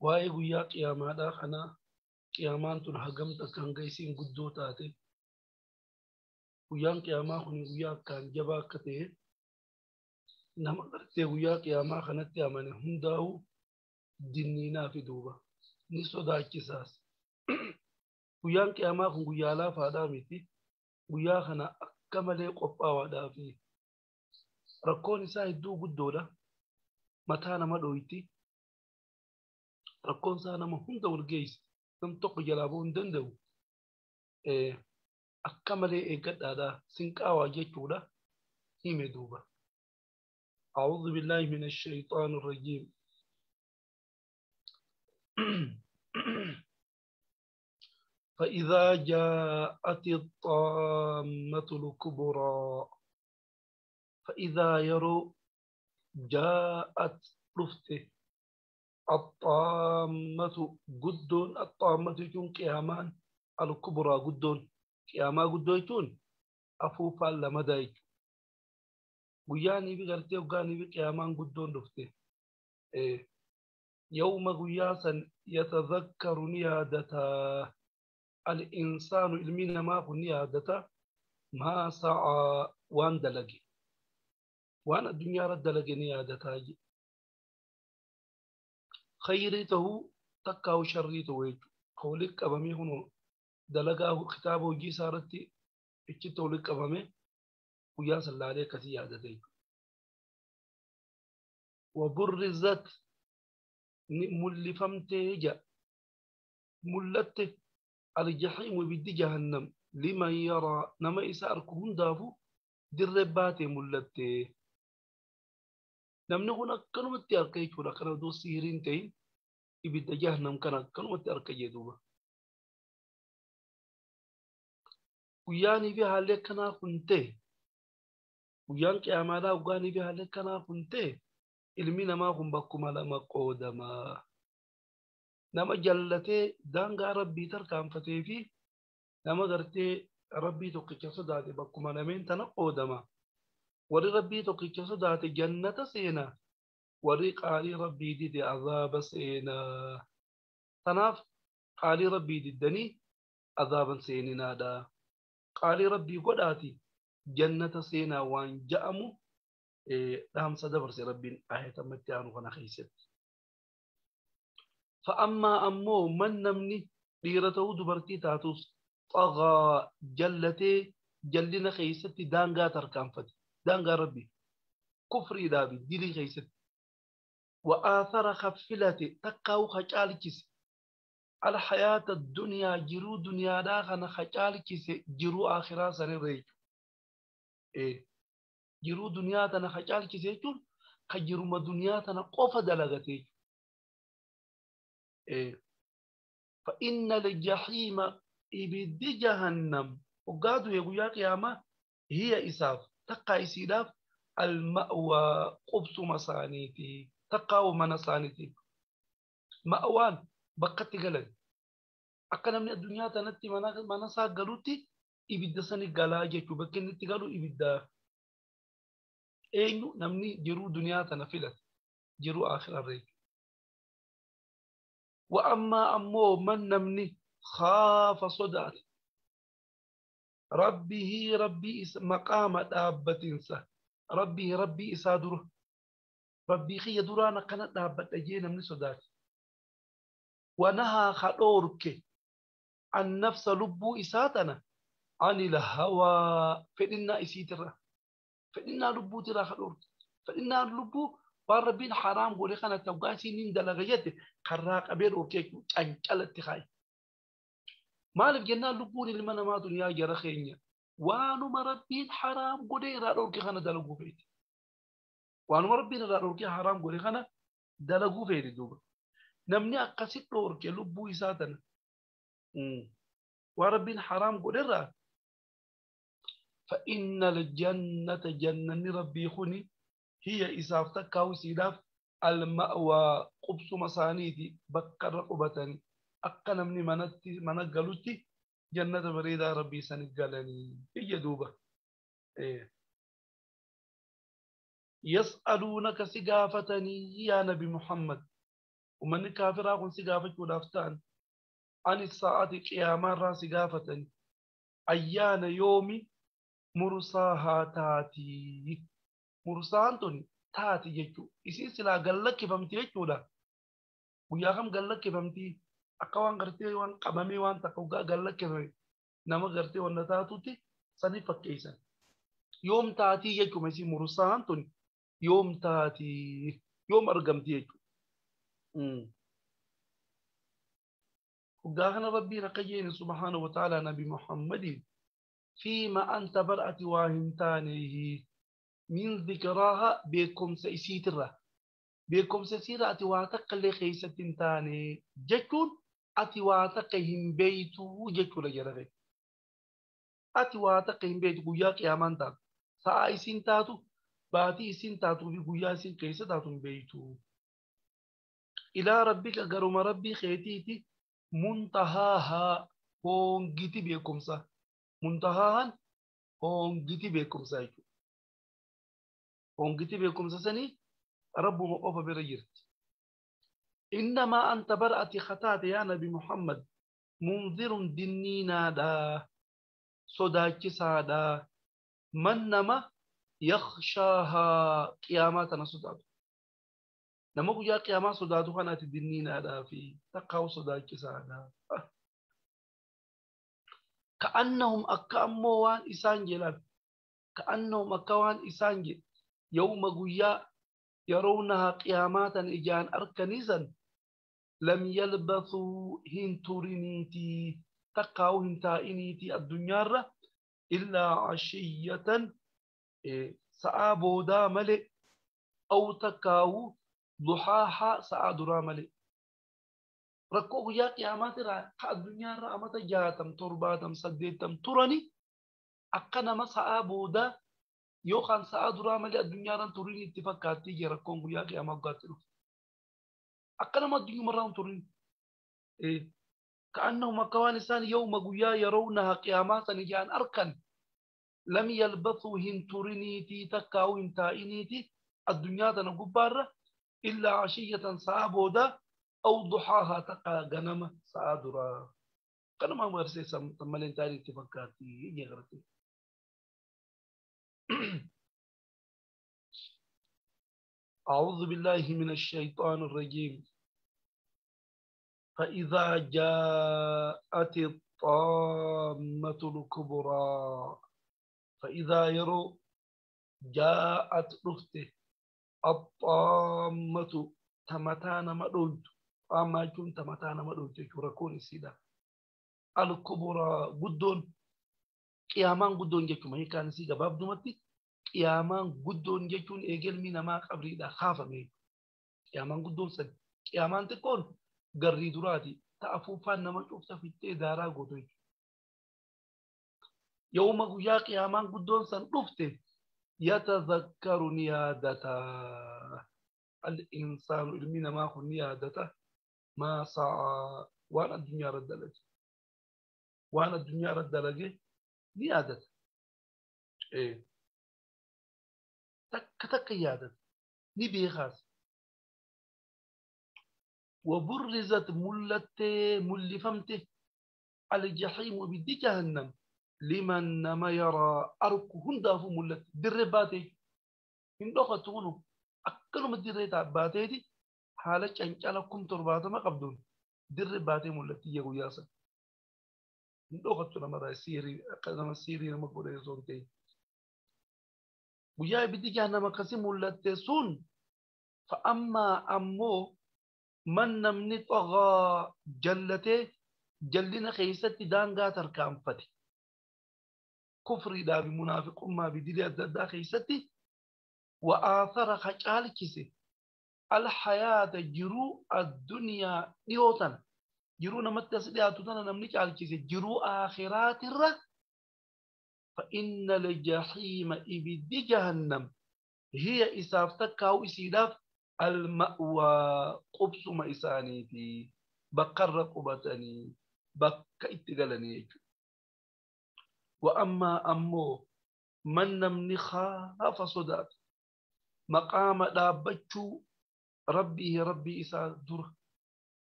Waa'ee guyyaa qiyaamaadhaa kana qiyaamaan tun hagam takka hanga isiin guddoo taate guyyaan qiyaamaa kun guyyaa akkaan jabaa akka ta'e nama gartee guyyaa qiyaamaa kanatti amane hundaa'u dinniinaa fi duuba ni sodaachisaas. Guyyaan qiyaamaa kun guyyaa laafaadhaa miti. Guyyaa kana akka malee qophaawaadhaa fi rakkoon isaa hedduu guddoodha. Mataa nama dhoyti. Rakkoon isaa nama hunda wal geessi. Nam tokko jalaa ba'uu hin danda'u. Akka malee eeggadhaadha. Sinqaawaa jechuudha. Hime duuba. أعوذ بالله من الشيطان الرجيم. فإذا جاءت الطامة الكبرى فإذا يروا جاءت رفته الطامة قدون الطامة يكون قيامان الكبرى قدون قياما قدون يكون أفوفا لمدى guyyaanii fi gartee hoggaanii fi qiyaamaan guddoon dhufte. Yawma guyyaa san yatadhakkaru ni yaadata. Al-insaanu ilmi namaa kun ni yaadata. Maa sa'aa waan dalage. Waan addunyaa irra dalage ni yaadataa jedhe. Khayrii ta'uu takkaa'u sharrii ta'uu jechuudha. Ka walitti qabamee kunoo dalagaa kitaaba hojii isaa irratti ichitti walitti qabamee guyyaa san laalee akkasii yaadate jechuudha. Waburrizat ni mul'ifamtee jedha. Mul'atte aljahiimu ibiddi jahannam liman yaraa nama isa arku hundaafu dirree baatee mul'atte. Namni kun akkanumatti arka jechuudha. Akkana odoo sihiriin ta'in ibidda jahannam kana akkanumatti arka jee duuba. Guyyaanii fi haalli akkanaa kun ta'e guyyaan qiyaamaadhaa guyyaanii fi haalli akkanaa kun ta'e ilmi namaa kun bakkuma lama qoodama. Nama jallatee daangaa rabbii tarkaanfatee fi nama gartee rabbii tokkicha sodaate bakkuma lameen tana qoodama. Warri rabbii tokkicha sodaate jannata seena. Warri qaalii rabbii dide azaaba seena. Tanaaf qaalii rabbii diddanii azaaban seeninaadha. Qaalii rabbii godhaati jannata seenaa waan ja'amu dhaamsa dabarse rabbiin ayatamatti aanu kana keessatti. Fa'ammaa ammoo man namni dhiira ta'uu dubartii taatus xagaa jallatee jallina keessatti daangaa tarkaanfate. Daangaa rabbii kufriidhaa fi dilii keessatti. Wa'aathara kaffilate takkaa'u hacaalchise. Alhayaata duniyaa jiruu duniyaadhaa kana hacaalchise jiruu akhiraa sanirra jechuudha. Jiruu duniyaa tana hacaalchise jechuun ka jiruma duniyaa tana qofa dalagate jechuudha. فإن الجحيم إبد جهنم وقادوا يا قيامة هي إساف تقع إسلاف المأوى قبس مسانيتي تقع منسانيتي مأوان بقت قلن أكنا من الدنيا تنتي منسا قالوتي إبد سني قلا جيتو بكن قالوا إبد أينو نمني جرو دنيا تنفلت جرو آخر الريك. وأما أمو من نمني خاف صدات ربه ربي مقام دابتنسا ربه ربي إسادره ربي خي درانا كانت دابت أجينا من صدات ونهى خدورك عن نفس لبو إساتنا عن الهوى فإن إسيترا فإن لبو ترى خدورك فإن لبو والربين حرام قولي خانا توقاسي نين دلغيته قراق أبير أوركيك أنجلت خاي مالف جنان لبوني لمن ما دنيا جرخينيا وانو مربين حرام قولي را أوركي خانا دلغو فيتي وانو مربين را أوركي حرام قولي خانا دلغو فيتي دوبا نمني أقصد أوركي لبو إساتنا وربين حرام قولي را فإن الجنة جنة ربي خوني هي إسافتك أو سلاف المأوى قبس مسانيتي بكر رقبتني أقنا من منقلتي جنة بريدة ربي سنقلني هي دوبة إيه. Yas'aluunaka si gaafatanii yaa Nabi Muhammad. Ummanni kaafiraa kun si gaafachuudhaaf ta'an ani sa'aati qiyaamaarraa si gaafatanii ayyaana yoomi mursaahaa taatii. Mursaan tun taati jechuudha. Isiin silaa gallakkifamti jechuudha. Guyyaa kam gallakkifamti? Akka waan gartee waan qabamee waan takka waggaa gallakkifame nama gartee wanna taatutti sanii fakkeessan. Yoom taatii jechuudha isiin mursaan tun yoom taatii yoom argamti jechuudha. Waggaa kana Rabbiin akka jeeni subhaanahu wa ta'ala Nabi Muhammadiin fiima anta bar'ati waa hin taaneehi min dhikraaha beekumsa isiitirra. Beekumsa isiirra ati waa takka illee keessatti hin taane jechuun ati waa takka hin beeytu jechuudha jedhame. Ati waa takka hin beeytu guyyaa qiyaamaan taatu. Sa'a isiin taatu, baatii isiin taatuu fi guyyaa isiin keessa taatu hin beeytu. Ilaa rabbika garuma rabbii keetiiti muntahaahaa hoongiti beekumsa. Muntahaahaan hoongiti beekumsa jechuudha. Hoongiti beekumsa sanii rabbuma qofa bira jirti. Innamaa anta bar'ati khataate yaa Nabi Muhammad munzirun dinniinaadha sodaachisaadha man nama yakhshaahaa qiyaamaa tana sodaatu. Nama guyyaa qiyaamaa sodaatu kanaati dinniinaadhaa fi takkaa'u sodaachisaadha. Ka'annahum akka ammoo waan isaan jedhan ka'annahum akka waan isaan jedhan yawma guyyaa yarawnahaa qiyaamaa tana ijaan arkaniisan lam yalbathuu hin turiniitii takkaa'u hin taa'iniitii addunyaarra illaa ashiyyatan sa'aa boodaa malee aw takkaa'u duhaahaa sa'aa duraa malee. Rakkoo guyyaa qiyaamaatirraa ka addunyaarra amata 60 70 80 turani akka nama sa'aa boodaa yookaan sa'aa duraa malee addunyaarra turin itti fakkaattii jira rakkoon guyyaa qiyaamaa waggaatti dhufu. Akka nama addunyaarraa hin turin. Ka'annahum akka waan isaan yawma guyyaa yarawnaha qiyaamaa san ijaan arkan lam yalbathuu hin turiniitii takkaa'u hin taa'iniitii addunyaa tana gubbaarra illaa ashiyyatan sa'aa boodaa aw duhaahaa takkaa ganama sa'aa duraa. Kanuma agarsiisa malee hin taa'in itti fakkaattii jira. أعوذ بالله من الشيطان الرجيم. فإذا جاءت الطامة الكبرى فإذا يرو جاءت رفته الطامة تمتان مدود أما جون تمتان مدود يكون السيدة الكبرى قدون قيامان قدون جكما هي كان سيدة باب دمتي qiyaamaan guddoon jechuun eegelmi namaa qabriidha kaafame. Qiyaamaan guddoon sadi. Qiyaamaan xiqqoon garrii duraati. Ta afuuffaan nama cufta fittee daaraa gootu jechuudha. Yooma guyyaa qiyaamaan guddoon san dhufte yatazakkaru ni yaadata. Al-insaanu ilmi namaa kun ni yaadata. Maa sa'aa waan addunyaa irra dalage. Waan addunyaa irra dalage ni yaadata. Takka takka yaadata. Ni beekaas. وبرزت ملت ملفمته الجحيم بدي جهنم لمن ما يرى أرك هندافو ملت درباتي إن دخلتونه أكلوا من درباتي دي حالة أنك كم تربات ما قبضون درباتي ملت يا ياسا إن دخلتنا مرة سيري أقدم سيري لما قول يزونتي ويا بدي جهنم قسم ملت سون فأما أمو من نمني طغى جلته جلنا خيستي دانغا تركام فتي كفري دا بمنافق ما بدلي الددا خيستي وآثر خجال كيسي الحياة جرو الدنيا نيوتن جرو نمت سدياتنا نمني على كيسي جرو آخرات الر فإن الجحيم إبدي جهنم هي إسافتك أو إسيلاف المأوى قبس ما إسانيتي بقر قبتني بك اتقلني. وأما أمو من نمني خاف صدات Maqaama dhaabbachuu rabbii rabbii isaa dura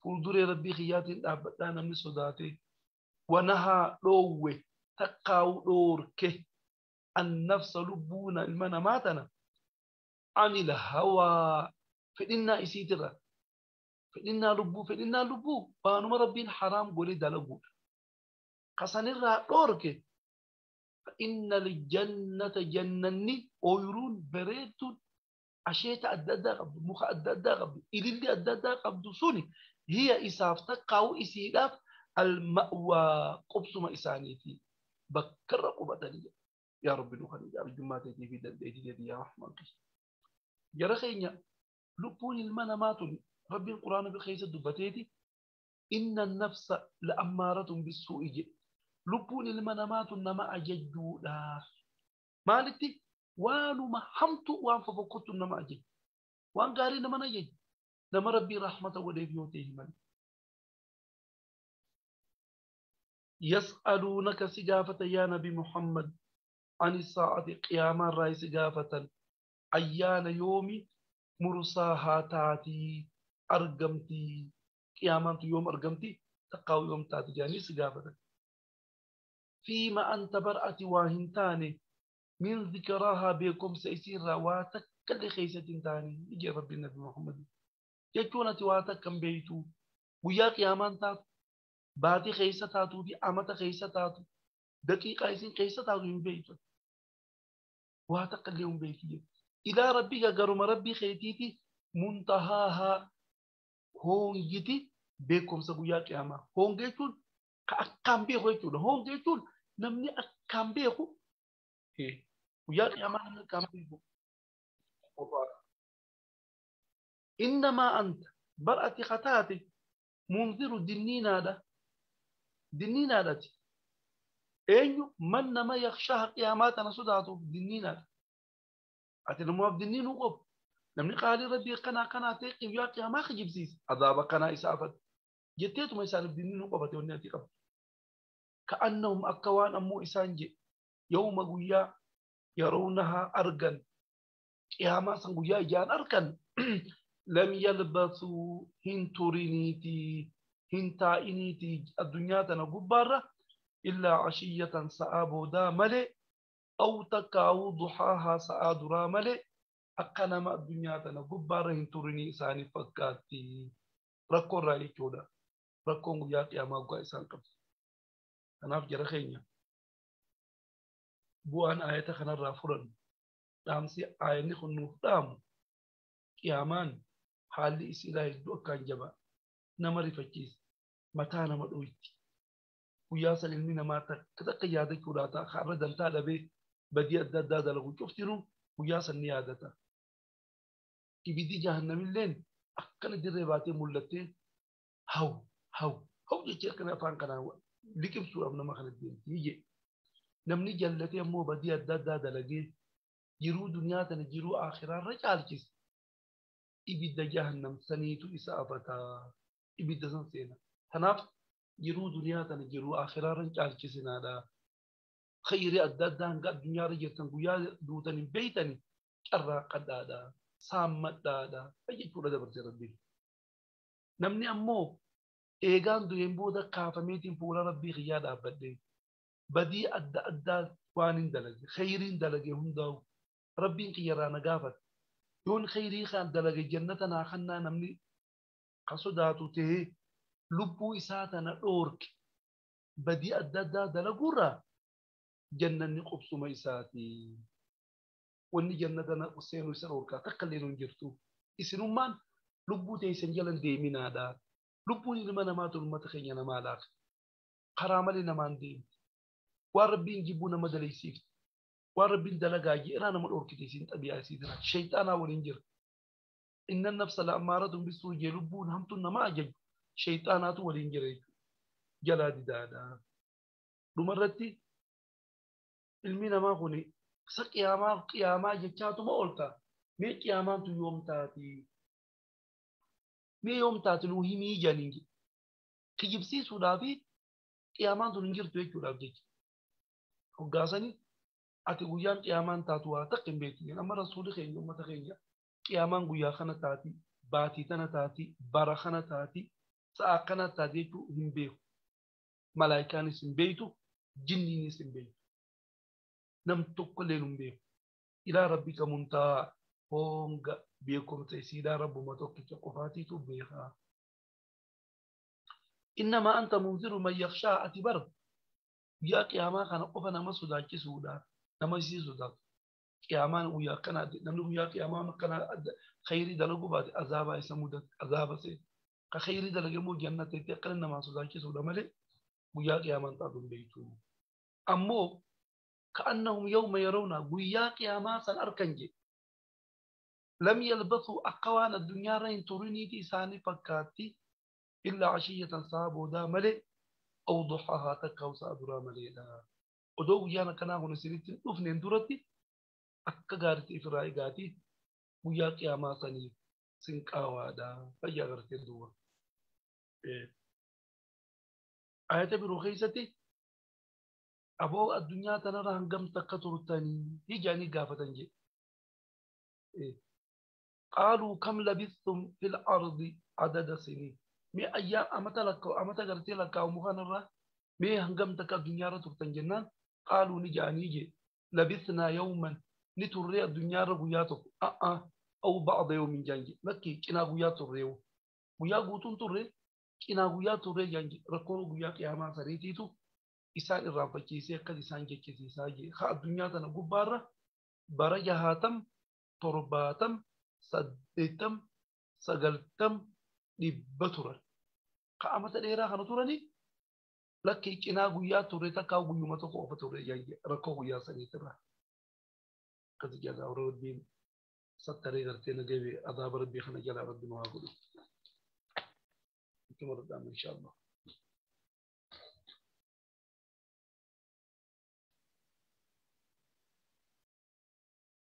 fuulduree rabbii kiyyaatiin dhaabbadhaa namni sodaate wanahaa dhoowwe takkaa'u dhoorke annafsa lubbuuna ilma namaa tana anil hawaa fedhinnaa isiitirra fedhinnaa lubbuu fedhinnaa lubbuu waanuma rabbiin haraam godhe dalaguudha kasanirraa dhoorke فإن الجنة جنني أويرون بريتون أشياء أدى قبض مخ أدى قبض إللي أدى قبض سوني هي إساف تقاو إسيلاف المأوى قبصما إسانيتي بكر قبتني يا رب نخلي الجمعة في دندي يا رحمن جرخينا لبون المنامات ربي القرآن بخيس الدبتيتي إن النفس لأمارة بالسوء لبون المنامات نما أججودا مالتي وانو ما حمتو وان ففكتو نما أجج وان قاري نما نجج نما ربي رحمة وليفيوته من يسألونك سجافة يا نبي محمد عن الساعة قياما رأي سجافة أيان يومي مرساها تاتي أرقمتي قياما يوم أرقمتي تقاو يوم تاتي جاني سجافة فيما أنت برأت واهنتاني من ذكراها بكم سيسير واتك كل خيسة تاني يجي ربي النبي محمد يجونة واتك كم بيتو ويا قيامان تاتو باتي خيسة تاتو في أمة خيسة تاتو دقيقة يسين خيسة تاتو من بيتو واتك اليوم بيتي إلى ربك قرم ربي خيتيتي منتهاها هونجتي بكم سبويا قياما هونجتون كأكام بيخو يتون هونجتون نمني أكام بيخو ويا قياما نمني أكام بيخو إنما أنت برأتي خطاتي منذر دنينا ده دنينا ده أيو من نما يخشاها قياماتنا صدعته دنينا ده أتنمو بدنين وقف نمني قال ربي قنا قنا تيقي ويا قياما خجب سيس عذاب قنا إسافت جتيتو ما يسالف دنين وقفت ونياتي قف كأنهم أكوان أمو إسانجي يوم قويا يرونها أرقا قياما سنقويا جان أرقا لم يلبثوا هنتورينيتي هنتائنيتي الدنيا تنقبارة إلا عشية سآبو داملي أو تكاو ضحاها سآدرا ملي أقنما الدنيا تنقبارة هنتوريني إساني فكاتي ركون رأي كودا ركون قيا قياما قوى إسان قبل أنا في جرخينيا بوان آية خنا رافرن دامسي آية نخنو دام قيامان حالي إسئلة يدو كان جبا نما رفجيس متى نما دويتي ويا سلمي نما تك يادك ولاتا خرج دلتا لبي بدي أدى دلغو شفتنو ويا سنيادتا إبدي جهنم اللين أكل درباتي ملتي هاو هاو هاو جيتي كنا فان كنا لكم سورة من ما خلت دين يجي نمني جلتي مو بدي أدى دلغي جرو دنيا تنجرو آخرة رجال كيس إبدا جهنم سنيتو إسافتا إبدا سنسينا تناف جرو دنيا تنجرو آخرة رجال كيسنا دا خير أدى هنگا الدنيا رجلتن قويا دوتن بيتني كرا قدادا سامت دادا أي كورة دبرت ربي نمني أمو إيغان دوين بودا كافميتين فورا ربي غيادا بدي بدي أدى أدى وانين دلقي خيرين دلقي هنداو ربي قيرانا قافت يون خيري خان دلقي جنتنا خنا نمني قصداتو تهي لبو إساتنا أورك بدي أدى أدى دلقورا جنة قبص ميساتي واني جنتنا قصين ويسروركا تقللون جرتو إسنو مان لبو تيسن جلن ديمنا دا لبو لمن ماتو المتخينا مالاك قرامة لنا مان ديم وربين جيبونا مدلي سيفت وربين دلقا جيرانا من أوركتي طبيعة سيدنا شيطانا ولنجر إن النفس لأمارة بالسوء لبون همتنا ما أجج شيطانات ولنجر جلاد دادا لمرتي المينا ما خوني قياما قياما جتاتو ما قلتا مي قياما تو يوم تاتي مي يوم تاتي نوهيمي جانينجي كجبسي سودافي قياما تو ننجر تو يكو رابجي وقاسني Ati guyyaan qiyaamaan taatu waa takka hin beektu. Amma rasuulli keenya uummata keenya qiyaamaan guyyaa kana taati, baatii tana taati, bara kana taati, sa'a kana taati jechuu hin beeku. Malaayikaanis hin beektu, jinniinis hin beektu. Nam tokkollee hin beeku. Ilaa rabbika muntahaa honga beekumsa isiidhaa rabbuma tokkicha qofaatiitu beekaa. Innamaa anta munziru man yakhshaa ati bara guyyaa qiyaamaa kana qofa nama sodaachisuudha. Nama isii sodaatu. Qiyaamaan guyyaa akkanaa namni guyyaa qiyaamaa akkana khayrii dalaguu baate azaabaa isa mudate azaaba seena. Ka khayrii dalage immoo jannata itti akkana namaa sodaachisuudha malee guyyaa qiyaamaan taatu hin beektu. Ammoo ka'annahum yawma yarawna guyyaa qiyaamaa san arkan jedhe. Lam yalbasuu akka waan addunyaarra hin turiniiti isaanii fakkaatti illaa ashiyyatan sa'a boodaa malee aw duhahaa takka sa'a duraa maleedha. Odoo guyyaan akkanaa kun isinitti hin dhufneen duratti akka gaariitti ifirraa eegaatii guyyaa qiyaamaa saniif sinqaawaadha. Fayyaa gartee duuba. Ayata biroo keessatti aboo addunyaa tanarra hangam takka turtanii hijaanii gaafatan jedhe. Qaaluu kam labistum fil ardi adada siniin. Mee ayyaa amata lakkaa'u amata gartee lakkaa'amu kanarraa mee hangam takka addunyaarra turtan jennaan qaaluu ni ja'anii jedhe. Labisnaa yawman ni turree addunyaarra guyyaa tokko a'a aw ba'da yawmin jaan jedhe. Lakkii cinaa guyyaa turreewu. Guyyaa guutuun turree cinaa guyyaa turree jaan jedhe. Rakkoo guyyaa qiyaamaa saniitiitu isaan irraanfachiisee akkas isaan jechisiisaa jedhe. Haa addunyaa tana gubbaarra bara 60, 70, 80, 90, 100 turan. Ka amata dheeraa kana turanii lakkii cinaa guyyaa turre takkaa guyyuma tokko qofa turre rakkoo guyyaa saniitirra. Akkas jedha rabbiin sattaree gartee na gabe azaaba rabbii kana jalaa rabbi nu haa godhu. Itti maradhaama inshaallah.